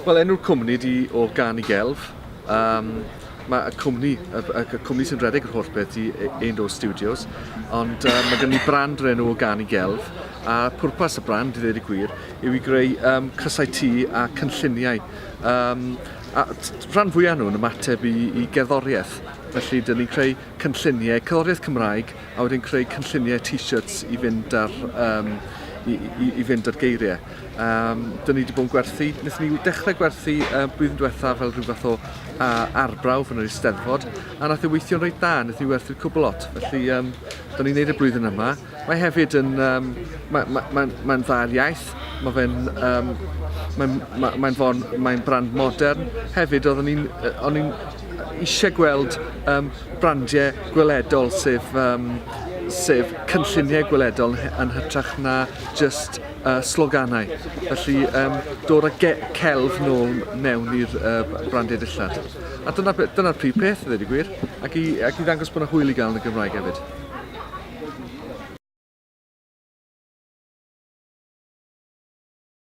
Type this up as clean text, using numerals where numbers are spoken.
Wel, enw'r cwmni di O Gân i Gelf. Um, mae y cwmni, y, y, y cwmni sy'n rhedeg yr holl beth di Ein Door Studios, ond mae gen ni brand o'r enw O Gân i Gelf, a pwrpas y brand, i ddweud y gwir, yw i greu um, crysau T a cynlluniau. Um, a rhan fwyaf nhw'n ymateb i, i gerddoriaeth, felly dyn ni'n creu cynlluniau, cerddoriaeth Cymraeg, a wedyn creu cynlluniau t-shirts i fynd ar, um, i, i, i fynd ar geiriau. Um, dyn ni wedi bod yn gwerthu, wnaethon ni dechrau gwerthu blwyddyn diwetha fel rhyw fath o arbrawf yn yr Eisteddfod, a nath e weithio'n reit dda, wnaethon ni werthu'r cwbl lot. Felly, um, dyn ni'n neud y blwyddyn yma. Mae hefyd yn, um, mae'n ma, ma, ma dda i'r iaith, mae fe'n um, mae'n ma, mae fon, mae'n brand modern. Hefyd, oeddwn i'n o'n i'n eisiau gweld um, brandiau gweledol, sef, um, sef cynlluniau gweledol yn hytrach na just sloganau. Felly, um, dod â celf nôl mewn i'r brandiau dillad. A dyna'r dyna prif peth, i ddweud y gwir, ac i, ac i ddangos bod yna hwyl i gael yn y Gymraeg hefyd.